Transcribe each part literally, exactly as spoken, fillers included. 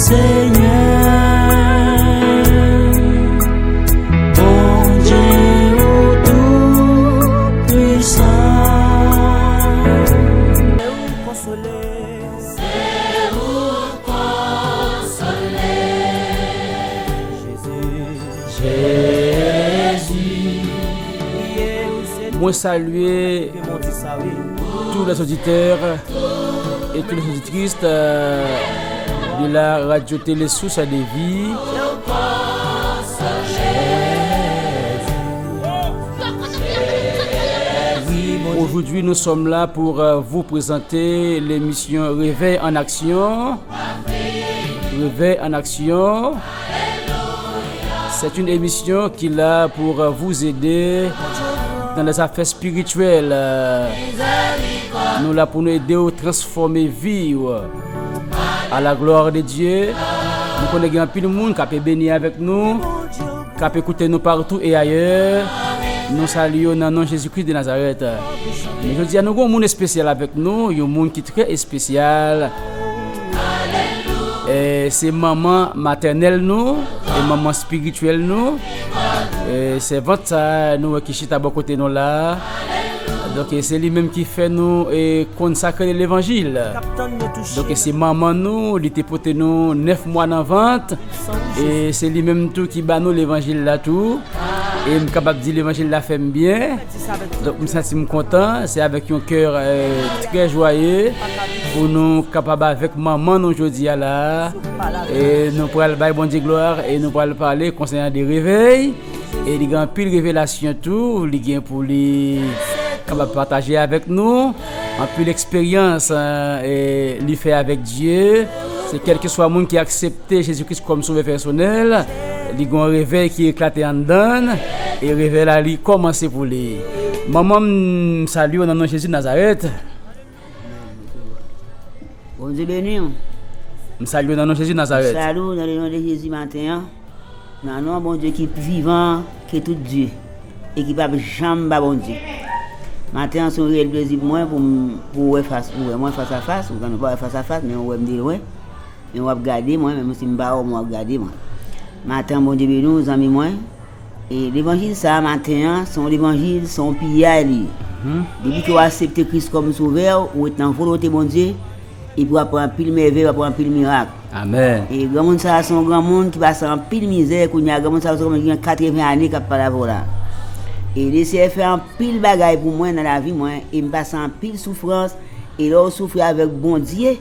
Senyè, Bondye ou tou pwisan. Se ou konsole. Se ou konsole. Jezi. Jezi. Mwen salye tous les auditeurs et toutes les auditrices, euh, de la radio Télé Source de Vie. Aujourd'hui, nous sommes là pour, euh, vous présenter l'émission Réveil en Action. Réveil en Action. C'est une émission qui est là pour vous aider dans les affaires spirituelles. Nou la pou nou ede w transfòme vi w. À la gloire de Dieu. Nou konnen gen anpil moun k ap beni avèk nou, k ap ekoute nou partou e ayè. Nou salye yo nan non Jezikri de Nazarèt. Men jodi a, nou gen yon moun espesyal avèk nou, yon moun ki trè espesyal. E se manman matènèl nou, e manman espirityèl nou, e sèvant sa a nou wè ki chita bò kote nou la a. Donk, e se li menm ki fè nou, e, konn sa k rele levanjil. Donk, e se manman nou, li te pote nou nèf mwa nan vant, e se li menm tou ki ba nou levanjil la tou. E m kapab di levanjil la fè m byen. Donk, m santi m kontan. Se avèk yon kè, e, trè jwaye pou nou kapab avèk manman nou jodi a la. E nou pral bay Bondye glwa e nou pral pale konsènan de revèy. E li gen anpil revelasyon tou, li gen pou li kapab pataje avèk nou. Anpil eksperyans, e, li fè avèk Dye. Se kèlkeswa moun ki aksepte Jezi Kris kòm sovè pèsonèl, li gen yon revèy ki eklate anndan l, e revèy la, li kòmanse pou li. Manman m, m salye w nan non Jezi Nazarèt. Bondye beni w. M salye w nan non Jezi Nazarèt. M salye w nan le non de Jezi maten an. Nan non Bondye ki vivan, ke tout Dye, e ki p ap janm pa Bondye. Maten an se yon reyèl plezi pou mwen pou m, pou w wè fas, pou w wè mwen fas a fas, ou ka nou pa wè fas a fas, men ou wè m de lwen, men w ap gade mwen, menm si m pa wè w, men w ap gade mwen. Maten an, Bondye beni w, zanmi mwen. E levanjil sa a, maten an, se yon levanjil, se yon piyay li ye. Depi ke w aksepte Kris kòm sovè w, ou ret nan volonte Bondye, epi w ap wè anpil mèvèy, w ap wè anpil mirak. Amèn. E granmoun sa a se yon granmoun ki pase anpil mizè kounye a. Granmoun sa a se yon granmoun ki gen katreven ane k ap pale avè w la. E Lesenyè fè anpil bagay pou mwen nan lavi mwen, e m pase anpil soufrans. E lè w soufri avèk Bondye,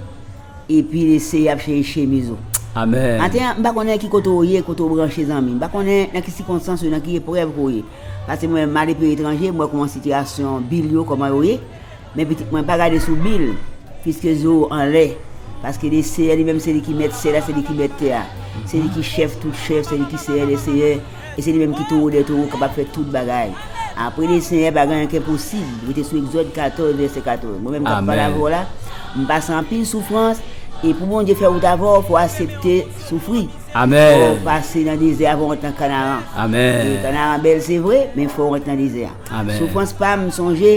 epi Lesenyè ap cheri chemiz ou. Amèn. Maten an, m pa konnen ki kote w ye, kote w branche, zanmi. M pa konnen nan ki sikonstans ou ye, nan ki eprèv ke w ye. Paske mwen, m ale peyi etranje, m wè kòman sitiyasyon bil yo, kòman yo ye. Men pitit mwen, pa gade sou bil, piske zo anlè. Paske Lesenyè li menm, se li ki mèt syèl la, se li ki mèt tè a. Se li ki chèf tout chèf, se li ki Senyè dè senyè. E se li menm ki Towo dè towo, kapab fè tout bagay. Apre Lesenyè, pa gen anyen k enposib. Rete sou Egzòd katòz, vèsè katòz. Mwen menm k ap pale avè w la, m pase anpil soufrans. E pou Bondye fè wout avè w, fò w aksepte soufri. Amèn. Fò w pase nan dezè a, fò w rantre nan Kanaran. Amèn. E Kanaran bèl, se vre, men fò w rantre nan dezè a. Amèn. Soufrans pa m, m sonje,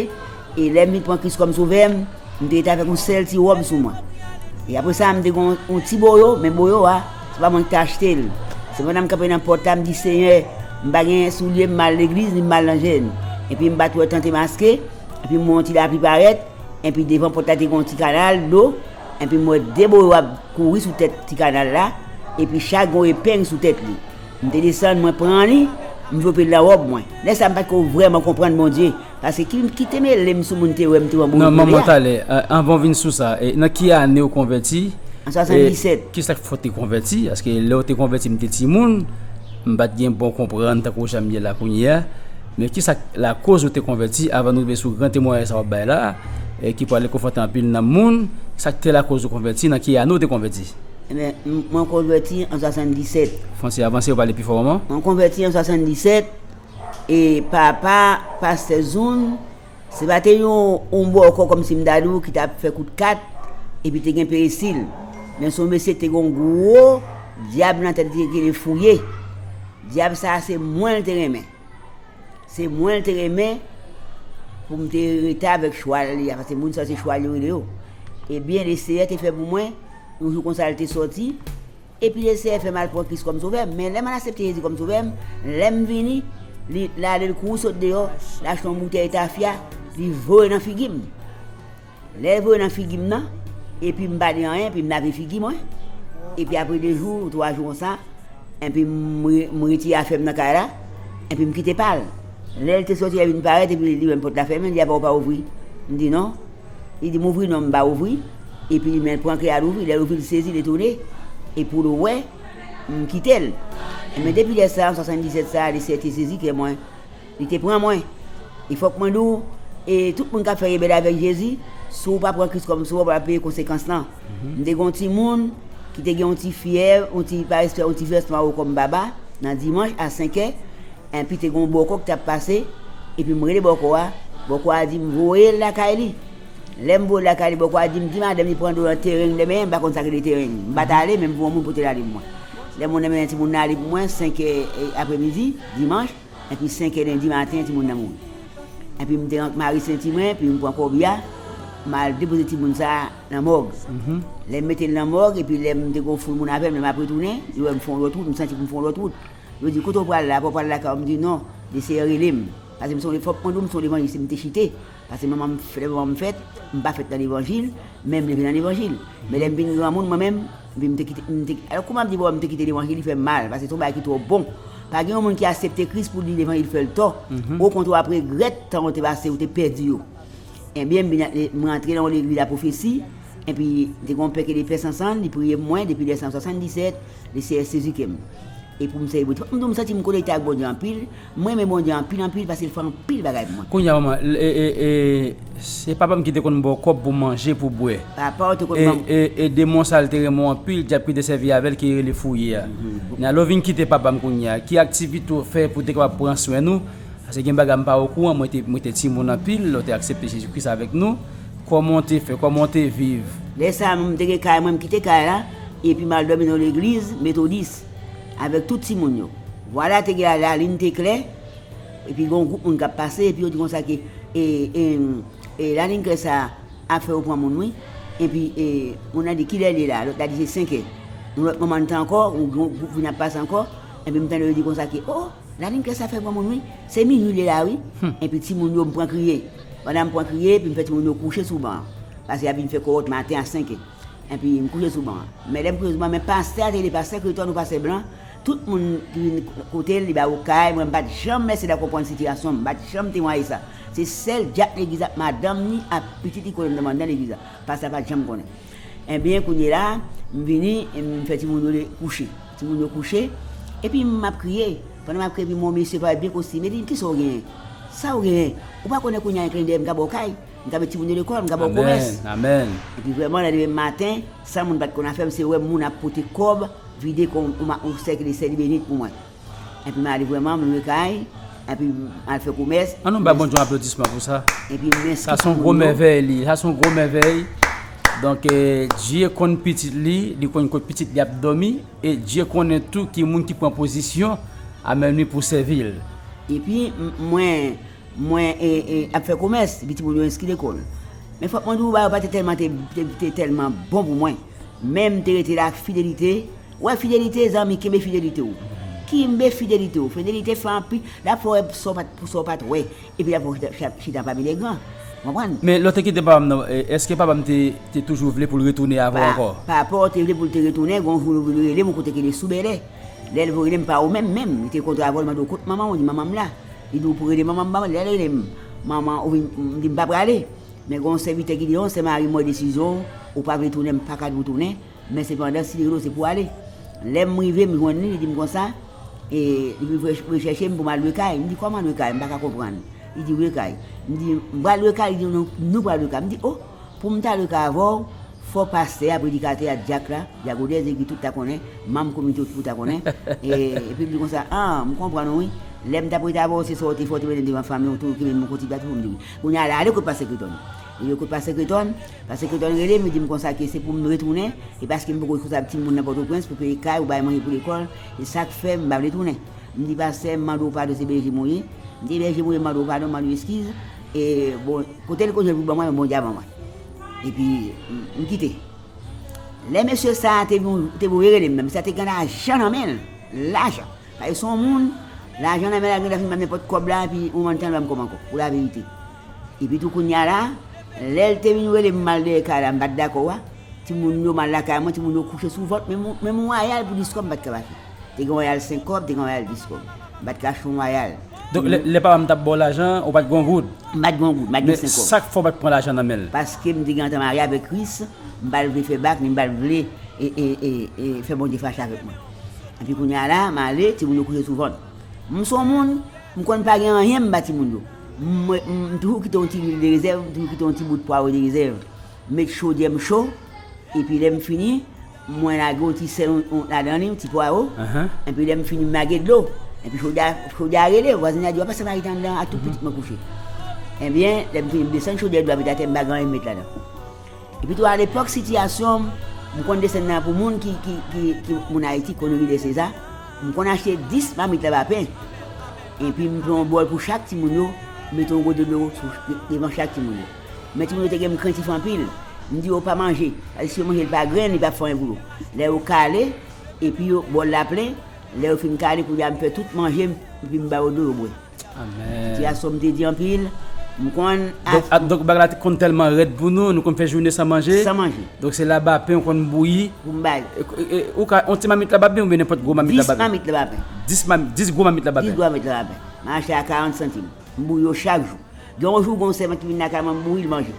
e lè m vin pran Kris kòm sovè m, m te rete avèk yon sèl ti wòb sou mwen. E apre sa, m te gen yon, yon ti boyo, men boyo a, se pa mwen ki te achte l. Se pandan m kanpe nan pòt la, m di, Senyè, m pa gen soulye, m al legliz, ni m al nan jèn. Epi m pa t wè tan te maske, epi m wè yon ti lapli parèt, epi devan pòt la te gen yon ti kanal dlo, epi m wè de boyo ap kouri sou tèt ti kanal la, epi chak gen yon epeng sou tèt li. M te desann, mwen pran li, m vlope l nan wòb mwen. Lè sa a, m pa t ko vrèman konprann Bondye, paske ki, ki te mele m sou moun te wè m te wè m boyo. Non, manman, talè, a, anvan w vin sou sa, e, nan ki ane w konvèti? An swasanndisèt. E ki sa k fè w te konvèti? Paske lè w te konvèti, m te timoun, m pa t gen bon konprann tankou jan m ye la kounye a. Men ki sa k lakòz ou te konvèti, avan nou rive sou gran temwayaj sa w ap bay la, e ki pral rekonfòte anpil nanm moun? Sa k te lakòz ou konvèti? Nan ki ane w te konvèti? Ebyen, m, mwen konvèti an swasanndisèt. Fò w avanse, w pale pi fò, manman. Mwen konvèti an swasanndisèt, e papa, pastè Zoun, se pa te yon, yon bòkò kòmsi m ta di w ki t ap fè kout kat, epi te gen peresil. Men se yon mesye ki te gen yon gwo dyab nan tèt li ki rele Fouye. Dyab sa a, se mwen l te renmen. Se mwen l te renmen pou m te rete avèk chwal li a, paske moun sa se chwal yo rele yo. Ebyen, Lesenyè te fè pou mwen, yon jou konsa l te sòti, Epi Lesenyè fè m al pran Kris kòm Sovè m. Men lè m al aksepte Jezi kòm Sovè m, lè m vini, li, l ale, l kouri sot deyò, l achte yon boutèy tafya, li voye nan figi m. Lè l voye nan figi m nan, epi m pa di anyen, epi m lave figi mwen. Epi apre de jou, twa jou konsa, epi m re-, m retire afè m nan kay la, epi m kite pa l. Lè l te soti, l vin parèt, epi li wè m pòt la fèmen, li di, "Apa w pa ouvri?" M di, "Non." Li di m ouvri, non, m pa ouvri. Epi men l pran kle a, l ouvri. Lè l ouvri, l sezi, l etone. E pou l wè, m kite l. Men depi lè sa, an swasanndisèt sa, Lesenyè te sezi kè mwen. Li te pran mwen. E fòk mwen di w, e tout moun k ap fè rebèl avèk Jezi, si w pa pran Kris kòm Sovè w, w ap peye konsekans lan. M te gen yon timoun ki te gen yon ti fyèv, yon ti, pa respè, yon ti fyèv mawo kòm baba, nan dimanch a senkè, enpi te gen yon bòkò ki t ap pase, epi m rele bòkò a, bòkò a di m voye l lakay li. Lè m voye l lakay li, bòkò a di m, di madanm li pran dlo nan tereng demen, m pa konn sa ki rele tereng. M pa t ale, men m voye yon moun pote l ale pou mwen. Lè moun nan mennen timoun nan ale pou mwen, senkè, e, apremidi, dimanch, enpi senkè lendi maten, timoun nan mouri. Enpi m te rank mari senti mwen, epi m pran kòbya, m al depoze timoun sa a nan mòg. Lè m mete l nan mòg, epi lè m te gen yon foul moun avè m, lè m ap retounen, yo wè m fè yon lòt wout, m santi pou m fè yon lòt wout. Yo di, "Kote w pral la? Apa w pral lakay ou?" M di, "Non, Lesenyè rele m." Paske m se yon, fòk mwen di w, m se yon levanjis, m te chite. Paske manman m, lè manman m fèt, m pa fèt nan levanjil, men m leve nan levanjil. Men lè m vin granmoun, mwen menm, epi m te kite, m te, alò, kouman m di, bon, m te kite levanjil, li fè m mal, paske se yon bagay ki twò bon. Pa gen yon moun ki aksepte Kris pou di levanjil fè l tò. Okontrè, w ap regrèt tan w te pase, ou te pèdi yo. Ebyen, m vin, m rantre nan yon legliz a pwofesi, epi te gen yon pè ki rele Pè Sansann, li priye pou mwen depi lè sa an swasanndisèt, Lesenyè sezi kè m. E pou m sèvi Bondye. Fòk m di w, m santi m konekte ak Bondye anpil, m renmen Bondye anpil, anpil, paske l fè anpil bagay pou mwen. Kounye a, manman, e, e, e, se papa m ki te konn ba w kòb pou manje, pou bwè. Papa w te konn ban m. E, e, e demon sa a, l te renmen w anpil, dyab ki te sèvi avè l, ki rele Fouye a. Kounye a, lè w vin kite papa m kounye a, ki aktivite w fè pou w te kapab pran swen ou? Paske gen bagay m pa okouran, mwen te, mwen te timoun anpil, lè w te aksepte Jezi Kris avèk nou. Kòman w te fè? Kòman w te viv? Lè sa a, m te gen kay mwen, m kite kay la, epi m al dòmi nan yon legliz metodis, avèk tout timoun yo. Vwala, te gen la, lalin te klè, epi gen yon gwoup moun k ap pase, epi yo di konsa ke, e, e, e, lalin klè sa a ap fè yo pran moun, wi. Epi, e, moun nan di, "Kilè l ye la?" Lòt la di, "Se senkè." Yon lòt manman te ankò, yon gwoup vin ap pase ankò, epi m tande yo di konsa ke, "O, lalin klè sa fè pran moun, wi. Se minui l ye la, wi." Epi timoun yo, m pran kriye. Pandan m pran kriye, epi m fè timoun yo kouche sou ban an. Paske y ap vin fè kowòt maten a senkè. Epi m kouche sou ban an. Men lè m kouche sou ban an, men pastè a te rele pastè Kreton ou pastè Blan. Tout moun ki vin kote l, li ba yo kay. Mwen, m pa t janm eseye konprann sitiyasyon m. M pa t janm temwaye sa. Se sèl dyak legliz la, madanm ni ak pitit li konnen m t ap anndan legliz la. Pastè a pa t janm konnen. Ebyen, kounye la, m vini, e m fè timoun yo le-, kouche. Timoun yo kouche, epi m ap kriye. Pandan m ap kriye, epi m wè yon mesye parèt byen kostim. Li di m, "Kisa w genyen? Sa w genyen? Ou pa konnen kounye a yon klenndèy m ka ba w kay, m ka met timoun yo lekòl, m ka ba w komès." Amèn, amèn. Epi vrèman, nan demen maten, sa moun pa t konn afè m, se wè moun ap pote kòb, vide kon yon ma-, yon sèk de sèl ibrenit pou mwen. Epi m ale vrèman, m lwe kay, epi m al fè komès. Ann nou bay Bondye yon aplodisman pou sa. Epi m enskri timoun yo. Sa se yon gwo mèvèy li, sa se yon gwo mèvèy. Donk, eh, Dye konn pitit li, li konn kot pitit li ap dòmi, e Dye konnen tou ki moun ki pran pozisyon a menm li pou sèvi l. Epi m-, mwen, mwen, e, e, ap fè komès, epi timoun yo enskri lekòl. Men fòk mwen di w, bagay yo pa te tèlman, te, te, te tèlman bon pou mwen. Men m te rete la ak fidelite. Wè fidelite, zanmi, kenbe fidelite w. Kenbe fidelite w. Fidelite fè anpil. L ap fè w wè sa w pa t, sa w pa t wè. Epi l ap fè w chita, chita pami lègran. Konprann? Men lè w te kite papa m nan, e, èske papa m te, te toujou vle pou l retounen avè w ankò? Pa, papa w te vle pou l te retounen, gon jou li rele m yon kote ki rele sou Bèlè. Lè l voye rele m pa ou menm, menm, li te kontre avè w, li mande w kot manman w, ou di manman m la. Li di w pou rele manman m, manman, lè l rele m, manman, ou vin, m di m pa prale. Men gon sèvitè ki di, "Non, se mari m wè desizyon w, ou pa vle tounen, m pa ka di w tounen, men sepandan, si li rele w, se pou w ale." Lè m rive, m jwenn li, li di m konsa, e, li vin rechèche m pou m al lwe kay. M di, "Kòman lwe kay? M pa ka konprann." Li di, "Lwe kay." M di, "M pral lwe kay?" Li di, "Nou, nou pral lwe kay." M di, "O, pou m ta lwe kay avè w, fò pastè a, predikatè a, dyak la, dyak Odè, legliz tout ta konnen, manm komite tout ta konnen." E, epi m di konsa, "A, m konprann ou, wi. Lè m t ap rete avè w, se sa w te fè, w te mennen devan fanmi w tou, ki mennen m konti pati pou m di wi." Kounye a la, ale kot pastè Kreton. Li rele kot pastè Kreton, pastè Kreton rele m, li di m konsa ke se pou m retounen, e paske m poko responsab timoun nan Pòtoprens pou peye kay ou bay manje pou lekòl, e sa k fè m pa vle tounen. M di, "Pastè, m mande w padon, se bèje m ou ye." M di, "Bèje m ou ye, m mande w padon, m mande w eskiz." E, bon, kote l konn jwenn pou ban mwen, Bondye a ban mwen. Epi, m, m kite. Lè mesye sa a te vin, te voye rele m nan, mesye a te gen lajan nan men l. Lajan. Paske se yon moun, lajan nan men l, la gen lè fin ban m nenpòt kòb la, epi ou mantan l ban m kòb ankò, pou laverite. Epi tou kounye a la, lè l te vin rele m m al dèyè kay la, m pa t dakò a. Timoun yo m al lakay mwen, timoun yo kouche sou vant, menm, menm yon wayal pou dis kòb m pa t ka ba fè. Te gen wayal senk kòb, te gen wayal dis kòb. M pa t ka achte yon wayal. Donk, lè, lè papa m t ap ba w lajan, ou pa t gen yon goud? M pa t gen yon goud, m pa t gen senk kòb. Men sa k fè w pa t pran lajan nan men l? Paske m te gentan marye avèk Kris, m pa t vle fè bak, ni m pa t vle, e, e, e, e, fè Bondye fache avèk mwen. Epi kounye a la, m ale, timoun yo kouche sou vant. M se yon moun, m konn pa gen anyen m ba timoun yo. M, m, m toujou kite yon ti lwil de rezèv, m toujou kite yon ti bout pwawo de rezèv. M met chodyè m cho, epi lè m fini, mwen lage yon ti sèl, yon, yon, ladan li, yon ti pwawo. Ahan. Epi lè m fini, m lage dlo. Epi chodyè a, chodyè a rele, vwazen an di, "Papa, Samari anndan, a tout pitit mwen kouche." Ebyen, lè m fini, m desann chodyè dlo a met atè, m pa gen anyen m met ladan. Epi tou, alepòk, sitiyasyon m, m konn desann nan pou moun ki, ki, ki, ki moun Ayiti, konn ri de Seza. M konn achte dis mamit lavapen. Epi m pran yon bòl pou chak timoun yo, m mete yon gote dlo sou, devan chak timoun yo. Men timoun yo te gen m krentif anpil. M di yo pa manje. Paske si yo manje, li pa grenn, li p ap fè anyen pou yo. Lè yo kale, epi yo, bòl la plen, lè yo fin kale, kounye a m fè tout manje m, epi m ba yo dlo yo bwè. Amèn. Ti gason m te di anpil, m konn. Donk, a, donk bagay la te konn tèlman rèd pou nou, nou konn fè jounen san manje? San manje. Donk se lavapen ou konn bouyi? Pou m bay. E, e, e, ou ka, yon ti mamit lavapen oubyen nenpòt gwo mamit lavapen? Dis mamit lavapen. Dis mam-, dis gwo mamit lavapen? Dis gwo mamit lavapen. M achte a karant santim. M bouyi yo chak jou. Gen yon jou, gen yon sèvant ki vin lakay mwen, m bouyi l manje.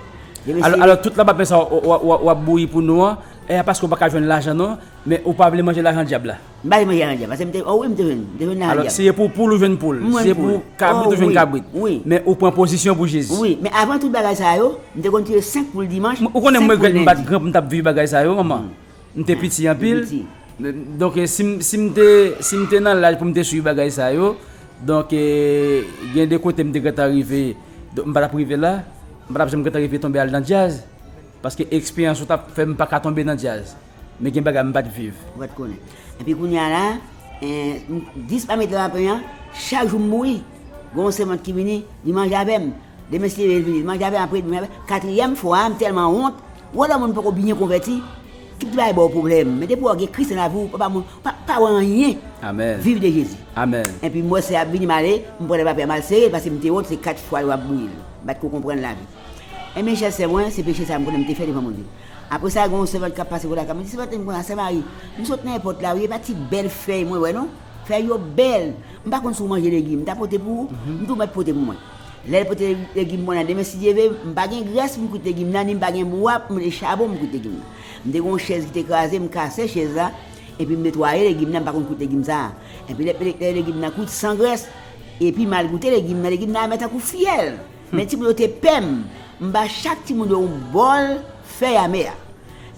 Demen se... Alò, alò, tout lavapen sa w, w, w, w ap bouyi pou nou an, e a paske w pa ka jwenn lajan non, men ou pa vle manje lajan dyab la? M pa vle manje lajan dyab, paske m te, o wi, m te jwenn, m te jwenn lajan dyab. Alò, si e pou poul ou jwenn poul, si e pou kabrit ou jwenn kabrit. O wi, wi. Men ou pran pozisyon pou Jezi. Wi, men avan tout bagay sa yo, m te konn tiye senk poul dimanch, senk poul lendi. Ou konnen m regrèt m pa t gran pou m t ap viv bagay sa yo, manman. M te piti anpil. Piti. Donk, e, si m, si m te, si m te nan laj pou m te swiv bagay sa yo, donk, e, gen de kote m te gentan rive, donk, m pa t ap rive la, m pa t ap janm gentan rive tonbe al nan djaz, paske eksperyans ou t ap fè m pa ka tonbe nan djaz. Men gen bagay m pa t viv. Ou pa t konnen. Epi kounye a la, e, m, dis mamit lavapen an, chak jou m bouyi. Gen yon sèvant ki vini, li manje avè m. Demen si Dye vle, l vini, l manje avè m, apre, demen, katriyèm fwa a, m tèlman wont. Ou wè lè yon moun poko byen konvèti, tout bagay ba w pwoblèm. Men depi w gen Kris nan lavi w, papa moun, pa, pa wè anyen. Amèn. Viv de Jezi. Amèn. Epi m wè sè a ap vini, m ale, m pran lavapen an, m al sere l, paske m te wont, se kat fwa yo ap bouyi l. M pa t ko konprann lavi. Ebyen, chè sè mwen, se peche sa a m konnen m te fè devan Bondye. Apre sa, gen yon sèvant k ap pase bò lakay mwen, di, "Sèvant, m konn a Samari, m sot nan èpòt la, wi, e pa ti bèl fèy mwen wè non. Fèy yo bèl. M pa konn si w manje legim, m ta pote pou ou, m tou mèt pote pou mwen." Lè l pote legim mwen nan, demen si Dye vle, m pa gen grès pou m kwit legim nan, ni m pa gen bwa pou m, e chabon pou m kwit legim nan. M te gen yon chèz ki te kraze, m kase chèz la, epi m netwaye legim nan, m pa konn kwit legim sa a. Epi lè, lè, lè legim nan kwit san grès, epi m al goute legim nan, legim nan amè tankou fyèl. Men timoun yo te pè m. M ba chak timoun yo yon bòl fèy amè a.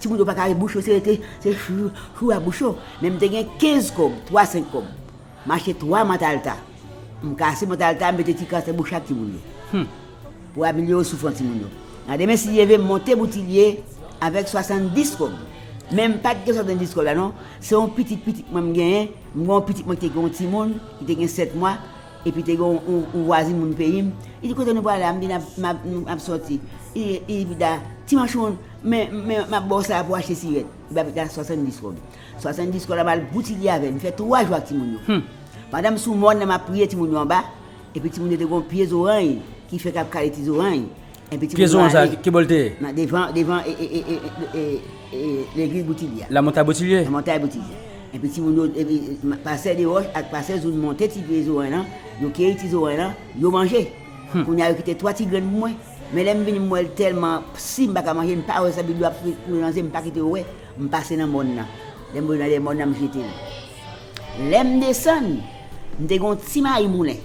Timoun yo pa ka ret bouch yo, se rete, se chou, chou a bouch yo. Men m te gen kenz kòb, twa senk kòb. M achte twa mantalta. M kase mantalta, m mete ti kase pou chak timoun yo. Hmm. Pou amelyore soufrans timoun yo. Nan demen, si Dye vle, m monte Boutilye avèk swasanndis kòb. Men m pa t gen swasanndis kòb la non. Se yon pitit pitit mwen m genyen. M gen yon pitit mwen ki te gen yon timoun, ki te gen sèt mwa. Epi te gen yon, yon, yon vwazin moun peyi m. Li di, "Kote nou prale a?" M di, "N ap, m ap, m ap sòti." Li, li di, "Pita, ti manchon, men, men, m ap ba w sa a pou w achte sirèt." Li ba Pita swasanndis kòb. Swasanndis kòb la, m al Boutilye avè l. M fè twa jou ak timoun yo. Hmm. Pandan m sou mòn nan, m ap priye timoun yo anba. Epi timoun yo te gen yon pye zoranj ki fèk ap kale ti zoranj. Epi timoun yo ale. Pye zoranj sa, ki, ki bò l te ye? Nan, devan, devan, e, e, legliz Boutilye a. Lamontay Boutilye? Lamontay Boutilye. Epi timoun yo, epi, ma-, pastè Desroches ak pastè Zoun monte ti pye zoranj lan, yo keyi ti zoranj lan, yo manje. Hmm. Kounye a, yo kite twa ti grenn pou mwen. Men lè m vini, m wè l tèlman si m pa ka manje, m pa wè sa, bib yo ap koule nan zye m, m pa kite yo wè. M pase nan mòn nan. Lè m rive nan dèyè mòn nan, m jete l. Lè m desann, m te gen yon ti mayi moulen.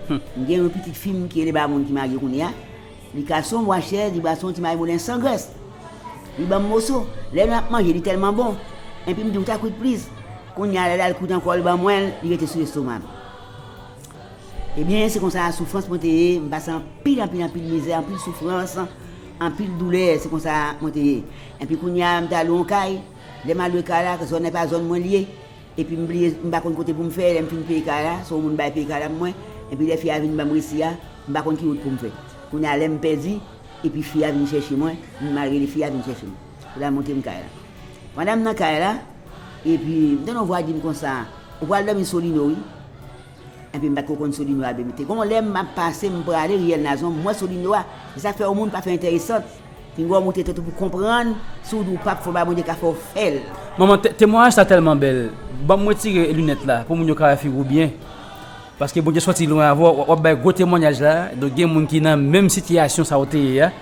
Hmm. M gen yon pitit fi m ki rele Bamoun ki marye kounye a. Li kase yon bwa chèz, li brase yon ti mayi moulen san grès. Li ban m moso. Lè n ap manje, li tèlman bon. Epi m di, "Ou ta kwit plis." Kounye a, lè l al kwit ankò, li ban mwen l, li rete sou lestoma m. Ebyen, se konsa soufrans mwen te ye, m pase anpil, anpil, anpil mizè, anpil soufrans, anpil doulè, se konsa mwen te ye. Epi kounye a, m te al lwe yon kay, lè m al lwe kay la, zòn nan pa zòn mwen li ye, epi m bliye, m pa konn kote pou m fè, lè m fin peye kay la, se yon moun bay peye kay la pou mwen, epi lè fi a vin ban m resi a, m pa konn ki wout pou m fè. Kounye a, lè m pèdi, epi fi a vin chèche mwen, m al rele fi a vin chèche mwen. Pou l al montre m kay la. Madanm nan kay la, epi m tande yon vwa di m konsa, "Ou pral dòmi Solino, wi." Epi m pa t ko konn Solino a, men te gon lè m ap pase, m prale riyèl Nazon, m wè Solino a. Se sa k fè yon moun pa fè enteresan. Pinga w moute tèt ou pou konprann, si w di w p ap fè yon bagay, Bondye ka fè w fè l. Manman, te- temwayaj sa tèlman bèl. Ban m retire linèt la pou moun yo ka wè figi w byen. Paske Bondye sòti lwen avè w, w ap bay gwo temwayaj la. Donk, gen moun ki nan menm sitiyasyon sa w te ye a.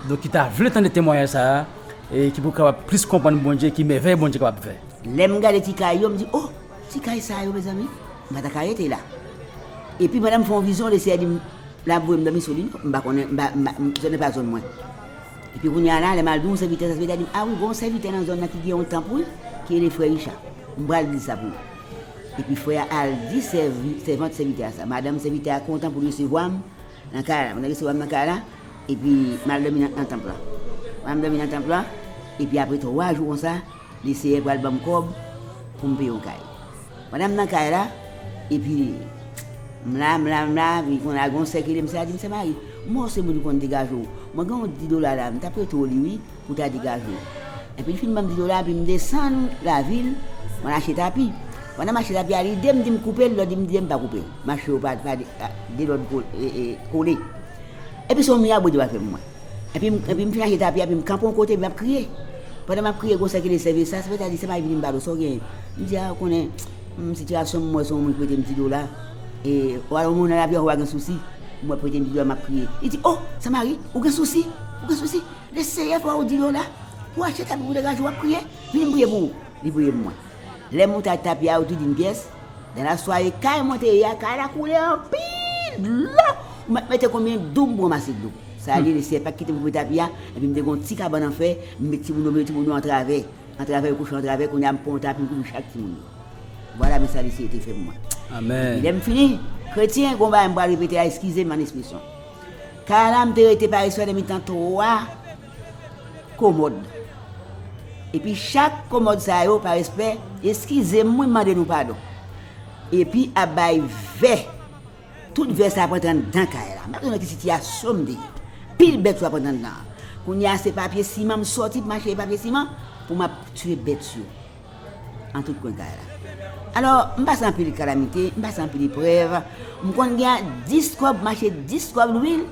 Donk, ki ta vle tande temwayaj sa a, e ki pou kapab plis konprann Bondye, ki mèvèy Bondye kapab fè. Lè m gade ti kay yo, m di, "Oh, ti kay sa yo, mezanmi, m pa ta ka rete la." Epi, pandan m fè yon vizyon, Lesenyè di m, l ap voye m dòmi Solino. M pa konnen, m pa, m pa, m, zòn nan pa zòn mwen. Epi kounye a la, lè m al di yon sèvitè, sa sèvitè a di m, "A wi, gen yon sèvitè nan zòn nan ki gen yon tanp, wi, ki rele Frè Richa. M pral di l sa pou ou." Epi frè a al di sèvi, sèvant sèvitè a sa. Madanm sèvitè a kontan pou l resevwa m nan kay la. Pandan l resevwa m nan kay la, epi m al dòmi nan, nan tanp lan. M al dòmi nan tanp lan, epi apre twa jou konsa, Lesenyè pral ban m kòb pou m peye yon kay. Pandan m nan kay la, epi m la, m la, m la, epi konn al gen yon sè ki rele m, sè a di m, "Sè Mari, m wè w se moun ki konn degaje w. Mwen gen yon dis dola la, m t ap prete w li, wi, pou w ta degaje w." Epi l fin ban m dis dola, epi m desann lavil, m al achte tapi. Pandan m achte tapi a, lide m di m koupe l, lòt di m, lide m pa koupe l. Mache yo pa, pa de, a, de lòt ko-, e, e, kole. Epi se yon mirab Bondye pral fè pou mwen. Epi m, epi m fin achte tapi a, epi m kanpe yon kote, epi m ap kriye. Pandan m ap kriye, gon sè ki rele sèvis la, sèvis la di, "Sè Mari, vini m pale w, sa w genyen?" M di, "A, ou konnen, m, sitiyasyon m, m wè se yon moun ki prete m dis dola. E, w al yon moun nan lavi a, ou pa gen sousi. M wè prete m dis dola, m ap kriye." Li di, "Oh, Sè Mari, ou gen sousi, ou gen sousi. Lesenyè fè w dis dola pou w achte tapi pou degaje w, w ap kriye. Vini m priye pou ou." Li priye pou mwen. Lè m moute ak tapi a, yo tou di m pyès. Dans la soirée, kay mwen te ye a, kay la koule anpil dlo. Ou mèt mete konbyen doub pou ranmase dlo. Sa a di, Lesenyè pa t kite m koupe tapi a, epi m te gen yon ti kabann an fè, m met timoun yo, m met timoun yo antravè. Antravè, yo kouche antravè, kounye a m pran yon tapi, m kouvri chak timoun yo. Vwala, men sa Lesenyè te fè pou mwen. Amèn. Epi lè m fini, kretyen, gon bagay m pral repete a, eskize m an ekspresyon. Kay la, m te rete pa respè nan mitan twa komòd. Epi chak komòd sa yo, pa respè, eskize m, wi, m mande nou padon. Epi ap bay vè. Tout vè sa ap antre anndan kay la. M pa konnen ki sitiyasyon m te ye. Pil bèt swa ap antre anndan. Kounye a, se papye siman, m sòti pou m achte papye siman pou m ap tiye bèt yo. An tout kwen kay la. Alò, m pase anpil kalamite, m pase anpil eprèv. M konn gen dis kòb, m achte dis kòb lwil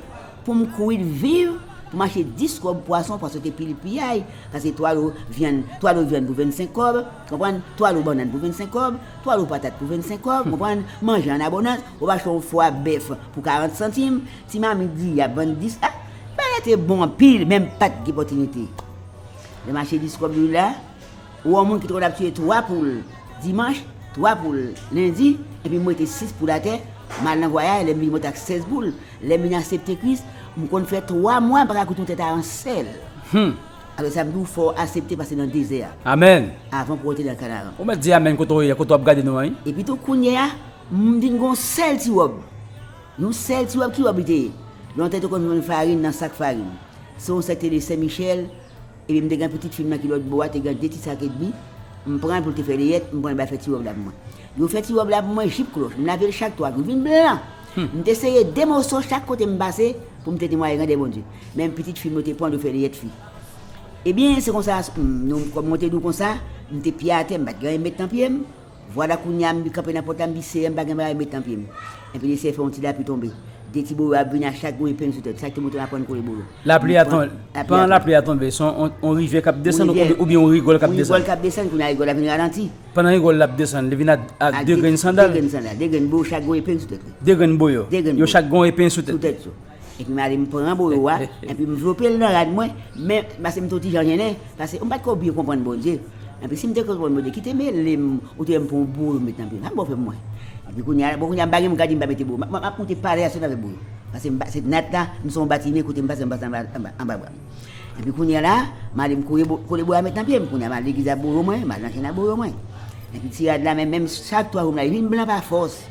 pou m kouri viv, pou m achte dis kòb pwason, pwason te pil piyay, paske twa lo vyann, twa lo vyann pou vennsenk kòb, konprann? Twa lo bannann pou vennsenk kòb, twa lo patat pou vennsenk kòb, konprann? Manje an abondans, ou achte yon fwa bèf pou karant santim, ti mamit di y ap vann dis, a, bagay te bon anpil, men m pa t gen opòtinite. Lè m achte dis kòb lwil la, ou wè yon moun ki te konn ap tiye twa poul dimanch, twa poul lendi, epi m mete sis poul atè, m al nan vwayaj, lè m vini m rete ak sèz poul. Lè m vin aksepte Kris, m konn fè twa mwa m pa ka koute yon tèt a yon sèl. Hmm. Alò sa m di w fò w aksepte pase nan dezè a. Amèn. Avan pou w antre nan Kanaran. Ou mèt di amèn kote w ye, kote w ap gade nou an, wi. Epi tou kounye a, m vin gen yon sèl ti wòb. Yon sèl ti wòb, ki wòb li te ye? Lontan te konn vann farin nan sak farin. Se yon sè ki te rele Sen Michèl, epi m te gen pitit fi m nan ki lòt bò a, te gen de ti sak edmi. M pran l pou l te fè leyèt, m pran l bay fè ti wòb la pou mwen. Yo fè ti wòb la pou mwen, jip klòch. M lave l chak twa jou, vin blan. Hmm. M te sere de moso chak kote m pase pou m te temwaye grandè Bondye. Menm pitit fi m yo te pran l, yo fè leyèt fi. Ebyen, se konsa, m, nou, kòm mwen te di w konsa, m te pye atè, m pa t gen anyen met nan pye m. Vwala kounye a m kanpe nan pòt la, m di, "Seyè, m pa gen bagay met nan pye m." Epi Lesenyè fè yon ti lapli tonbe. De ti boyo ap vini a chak gwo epenn sou tèt. Sa ki te montre m aprann kole boyo. Lapli a tonbe. Pandan lapli a tonbe, se yon, yon, yon rivyè k ap desann oubyen, oubyen yon rigòl k ap desann? Yon rigòl k ap desann, kounye a rigòl la vin ralanti. Pandan rigòl la ap desann, li vin ak, ak de grenn sandal. De grenn sandal, de grenn boyo, chak gwo epenn sou tèt li. De grenn boyo. De grenn boyo. Yo chak gen yon epenn sou tèt. Sou tèt yo. Epi m ale m pran boyo a, epi m vlope l nan rad mwen, men, paske m te yon ti jan jennen, paske m pa t ko byen konprann Bondye. Epi si m te konprann Bondye, kite mele m, ou te wè m pran yon boyo m met nan pye m. Sa m ba w fè pou mwen? Epi kounye a, bon, kounye a, m pa gen moun k ap di m pa mete boyo. M, m, m ap moute palè a sèlman avèk boyo. Paske m pa, se nat la, m se yon batime, koute m pase, m pase anba, anba, anba bra m. Epi kounye a la, m ale m kole bo-, kole boyo a met nan pye m. Kounye a, m al legliz ak boyo mwen, m al nan chèn ak boyo mwen. Epi ti rad la, men, menm chak twa jou m la, li vin blan pa fòs.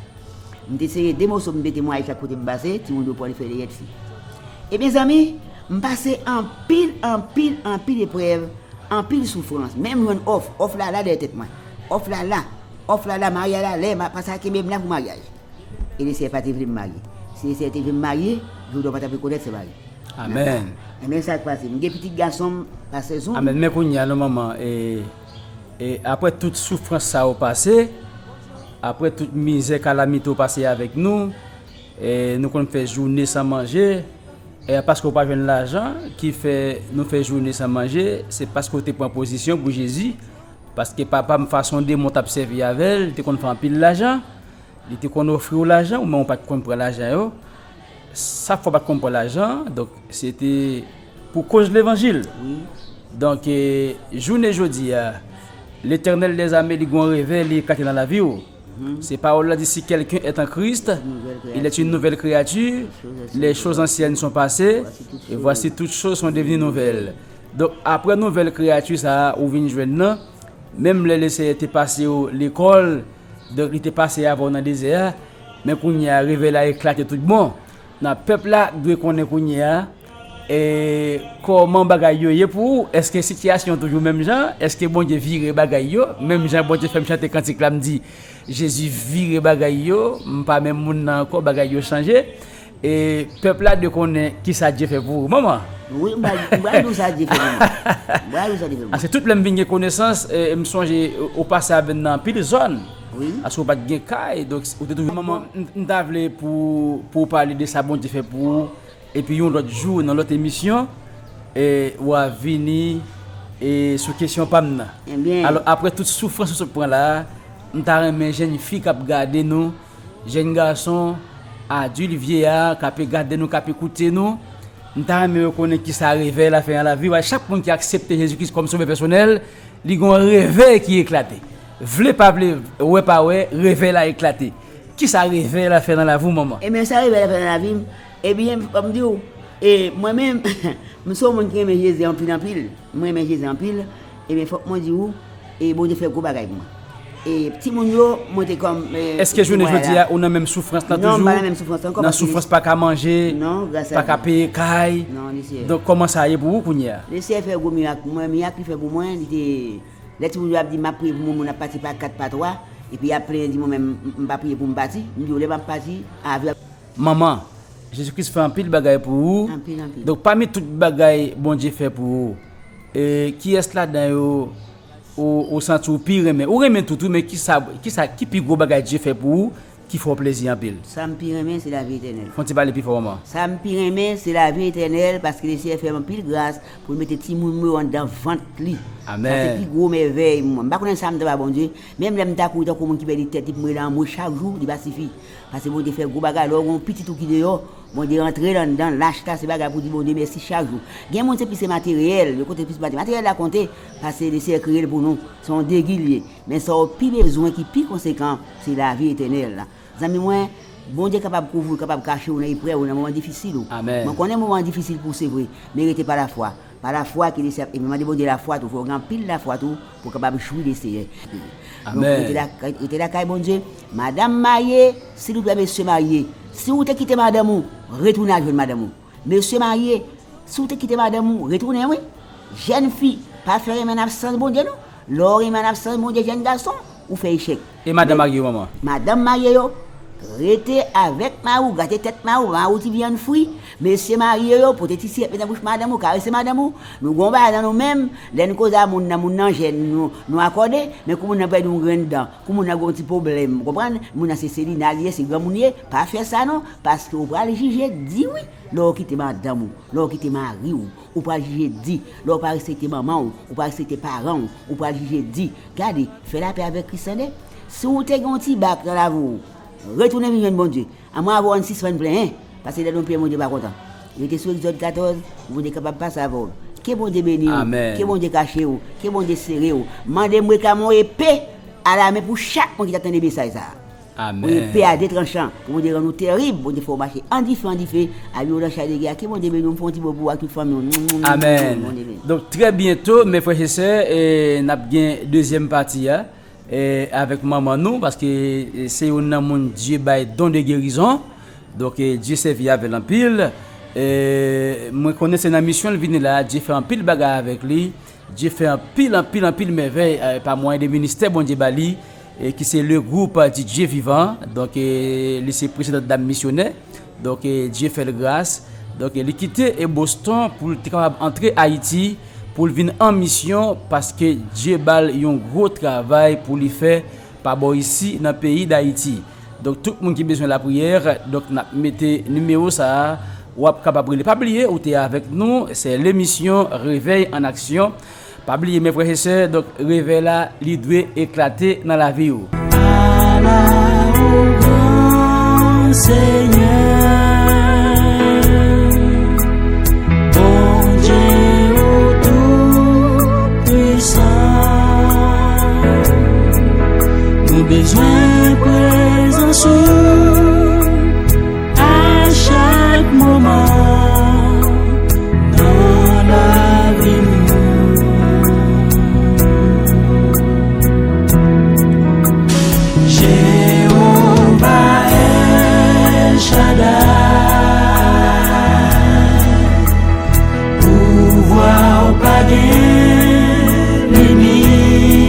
M te sere de moso pou m te temwaye chak kote m pase, timoun yo pran li fè leyèt fi. Ebyen zanmi, m pase anpil, anpil, anpil eprèv, anpil soufrans. Menm jwenn òf, òf la la dèyè tèt mwen. Òf la la, òf la la, maryaj la lè, m ap pase a kenbe m la pou maryaj. E Lesenyè pa te vle m marye. Si Lesenyè te vle m marye, jodi a w pa t ap rekonèt se mari. Amèn. Ebyen sa k pase. M gen pitit gason m pa sèz an. Amèn. Men kounye a non manman, e, E apre tout soufrans sa yo pase, apre tout mizè, kalamite yo pase avèk nou, e nou konn fè jounen san manje, e paske w pa jwenn lajan ki fè nou fè jounen san manje, se paske w te pran pozisyon pou Jezi, paske papa m, fason demon t ap sèvi avè l, li te konn fè anpil lajan, li te konn ofri w lajan, ou menm ou pa t konn pran lajan yo. Sa fè w pa t konn pran lajan, donk se te pou koz levanjil. Wi. Donk, e, jounen jodi a, Letènèl dèzame, li gon revè, li eklate nan lavi w. Se pawòl la di, si quelqu'un est en Christ, il est une nouvelle créature. Les choses anciennes sont passées, et voici toutes choses sont devenues nouvelles. Donk, apre nouvèl kreyati sa a, ou vin jwenn nan, menm lè Lesenyè te pase w lekòl, donk li te pase avè w nan dezè a, men kounye a, revèy la eklate tout bon. Nan pèp la dwe konnen kounye a, e, kòman bagay yo ye pou ou? Èske sitiyasyon toujou menm jan? Èske Bondye vire bagay yo? Menm jan Bondye fè m chante kantik la, m di, Jezi vire bagay yo, m pa menm moun nan ankò, bagay yo chanje. E pèp la dwe konnen kisa Dye fè pou ou, manman. Wi, m pral, m pral di w sa Dye fè pou mwen. M pral di w sa Dye fè pou mwen. Paske tout lè m vin gen konesans, e, m sonje ou, ou pase avè m nan anpil zòn. Wi. Paske ou pa t gen kay, donk ou te toujou, manman, m, m ta vle pou, pou w pale de sa Bondye fè pou ou. Epi yon lòt jou, nan lòt emisyon, e, w a vini, e, sou kesyon pa m nan. Ebyen. Alò, apre tout soufrans ou sot pran la a, m ta renmen jèn fi k ap gade nou, jèn gason, adilt, vyeyar, k ap gade nou, k ap ekoute nou, m ta renmen yo konnen kisa revèy la fè nan lavi w. Chak moun ki aksepte Jezi Kris kòm sovè pèsonèl, li gen yon revèy ki eklate. Vle pa vle, wè pa wè, revèy la eklate. Kisa revèy la fè nan lavi w, manman? Ebyen, sa revèy la fè nan lavi m, ebyen, fò m di w, e, mwen menm, m se yon moun ki renmen Jezi anpil, anpil. Mwen renmen Jezi anpil. Ebyen, fòk mwen di w, e, Bondye fè gwo bagay pou mwen. E, timoun yo, mwen te kòm, e, temwen la. Èske jounen jodi a, ou nan menm soufrans lan toujou? Non, m pa nan menm soufrans lan ankò, paske... Nan soufrans pa ka manje, pa ka peye kay. Non, Lesenyè. Donk, kòman sa ye pou ou kounye a? Lesenyè fè gwo mirak pou mwen. Mirak li fè pou mwen, li te Lè timoun yo ap di m ap priye pou moun, moun ap pati pa kat, pa twa, epi y ap plenyen, di mwen menm m, m pa priye pou m pati, m di yo lè m ap pati, avyon ap... Manman, Jezi Kris fè anpil bagay pou ou. Anpil, anpil. Donk, pami tout bagay Bondye fè pou ou, e, kiyès ladan yo ou, ou santi w pi renmen? Ou renmen tout, wi, men kisa, kisa, ki pi gwo bagay Dye fè pou ou ki fè w plezi anpil? Sa m pi renmen, se lavi etènèl. Fè yon ti pale pi fò, manman. Sa m pi renmen, se lavi etènèl, paske Lesenyè fè m anpil gras pou l mete timoun mwen yo anndan vant li. Amèn. Sa se pi gwo mèvèy pou mwen. M pa konnen sa m ta ba Bondye. Menm lè m ta kouri tankou moun ki pèdi tèt li pou m rele anmwe chak jou, li pa sifi. Paske Bondye fè gwo bagay. Lè w gen yon pitit ou ki deyò, Bondye rantre l anndan, lach la, se bagay pou di Bondye mèsi chak jou. Gen moun se plis se materyèl, yo konte plis materyèl. Materyèl la konte, paske Lesenyè kreye l pou nou. Se yon degi l ye. Men sa w pi bezwen ki pi konsekan, se lavi etènèl la. Zanmi mwen, Bondye kapab kouvri w, kapab kache w nan eprèv ou, nan moman difisil ou. Amèn. Mwen konnen moman an difisil pou w, se vre, men rete pa lafwa. Pa lafwa ki Lesenyè ap, epi mande Bondye lafwa tou, fò w gen anpil lafwa tou pou w kapab jwi Lesenyè. Donk, amèn, rete la, rete lakay Bondye. Madanm marye, silvouplè, mesye marye, si w te kite madanm ou, retounen al jwenn madanm ou. Mesye marye, si w te kite madanm ou, retounen wi. Jèn fi, pa fè renmen an absans Bondye non. Lè w renmen an absans Bondye, jèn gason, ou fè echèk. E madanm marye yo, manman? Madanm marye yo, rete avèk mari w, gate tèt mari w, mari w ti vyann fri. Mesye marye yo, pote ti sirèt met nan bouch madanm ou, karese madanm ou. Nou gen yon bagay nan nou menm, lè n koze a moun nan, moun nan jèn, nou, nou akòde, men kou moun nan pèdi yon grenn dan, kou moun nan gen yon ti pwoblèm, ou konprann? Moun nan se selina li ye, se granmoun li ye, pa fè sa non, paske ou pral jije di wi, lè w kite madanm ou, lè w kite mari w. Ou pral jije di, lè w pa respekte manman w, ou pa respekte paran w, ou pral jije di. Gade, fè lapè avèk Kris tande. Si w te gen yon ti bak nan lavi w, retounen vin jwenn Bondye. Anmwe avè w ann sispann plenyen, paske lè nou plenyen Bondye pa kontan. Rete sou Egzòd katòz, pou Bondye kapab pase avè w. Ke Bondye beni w, amèn, ke Bondye kache w, ke Bondye sere w. Mande m reklame yon epe alamen pou chak moun ki t ap tande mesaj sa a. Amèn. Pou epe a de tranchan, pou Bondye rann ou terib, Bondye fè w mache an dife, an dife, abye w nan chay de gè a, ke Bondye beni w, m fè yon ti bo pou w ak tout fanmi w. Amèn. Bondye beni. Donk, trè byento, mes frères et sœurs, e, n ap gen dezyèm pati a, e, avèk manman nou, paske, e, se youn nan moun Dye bay don de gerizon. Donk, e, Dye sèvi avè l anpil. E, mwen konnen se nan misyon l vini la, Dye fè anpil bagay avèk li. Dye fè anpil, anpil, anpil mèvèy, e, pa mwayen de ministè Bondye ba li, e, ki se le groupe du Dieu vivant. Donk, e, li se prezidan dam misyonè. Donk, e, Dye fè l gras. Donk, e, li kite, e, Boston pou l te kapab antre Ayiti, pou l vin an misyon, paske Dye ba l yon gwo travay pou li fè pa bò isi nan peyi Dayiti. Donk, tout moun ki bezwen lapriyè, donk, n ap mete nimewo sa a, w ap kapab rele. Pa bliye, ou te avèk nou, se lemisyon Réveil en Action. Pa bliye, mes frères et sœurs, donk, revèy la, li dwe eklate nan lavi w. Ala o gran Senyè, Bondye ou tou pwisan. Nou bezwen prezans ou a chak moman nan lavi nou. Jewova El Shaddai, pouvwa w pa gen limit.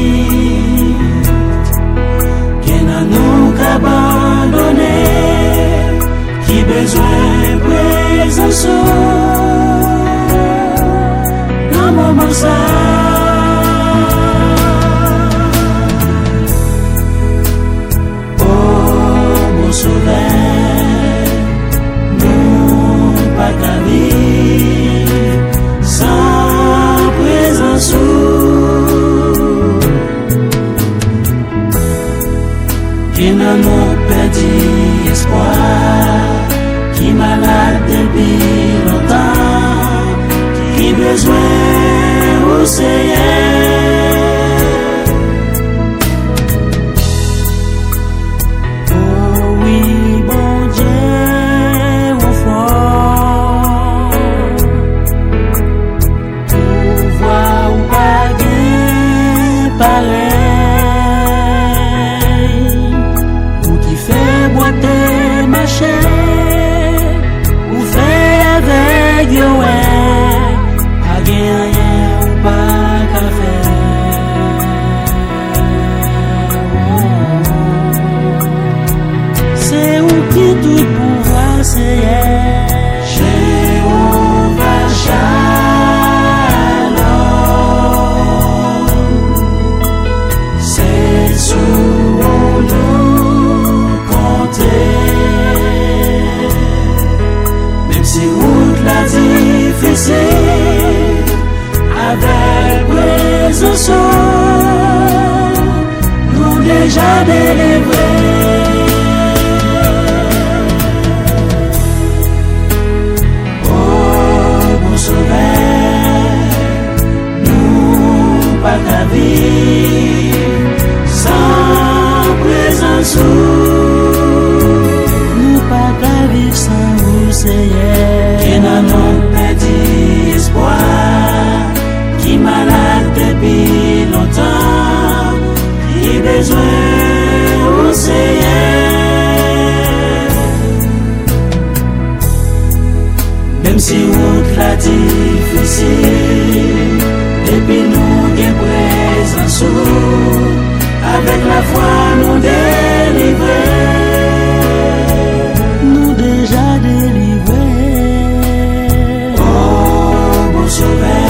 Gen nan nou k abandone, ki bezwen prezans ou nan moman sa. O bon Sovè, nou pa ka viv san prezans ou. Gen nan nou k pèdi espwa, ki malad depi lontan, ki bezwen ou, Senyè. O wi, Bondye, ou fò. Pouvwa ou pa gen parèy. Ou ki fè bwate mache, ou fè avèg yo wè. Pa gen anyen ou pa ka fè. Se ou ki tout pouvwa, Senyè. Jewova Shalom, se sou ou nou konte. Menm si wout la difisil, avèk prezans ou, nou deja delivre. O bon Sovè, nou pa ka viv san prezans ou. Nou pa ka viv san ou, Senyè. Gen nan nou k pèdi espwa, ki malad depi lontan, ki bezwen ou, Senyè. Menm si wout la difisil, epi nou gen prezans ou, avèk lafwa nou delivre. Nou deja delivre. O bon Sovè,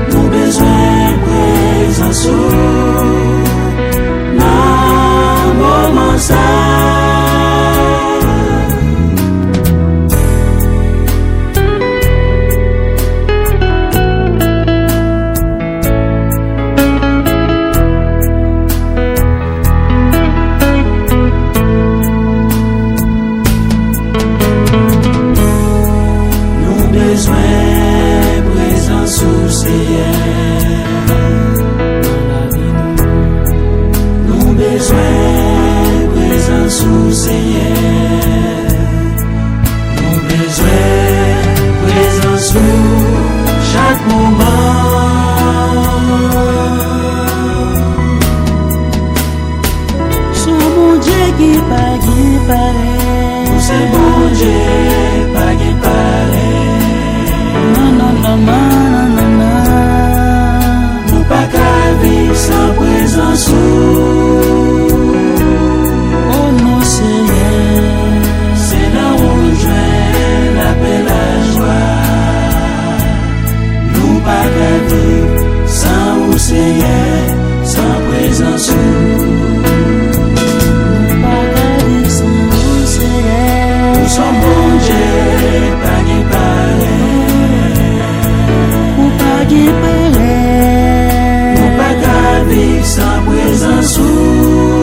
nou bezwen prezans ou nan moman sa. Nou bezwen prezans ou, Senyè, nan lavi nou. Nou bezwen prezans ou, Senyè. Nou bezwen prezans ou chak moman. Se yon Bondye ki pa gen parèy. Ou se Bondye pa gen parèy. Non, non, non, non, non, non, non. Nou pa ka viv san prezans ou. O non, Senyè. Se nan ou n jwenn lapè, lajwa. Nou pa ka Prezans ou. Nou pa ka viv san ou, Senyè. Ou se yon Bondye pa gen parèy. Ou pa gen parèy. Nou pa ka viv san prezans ou.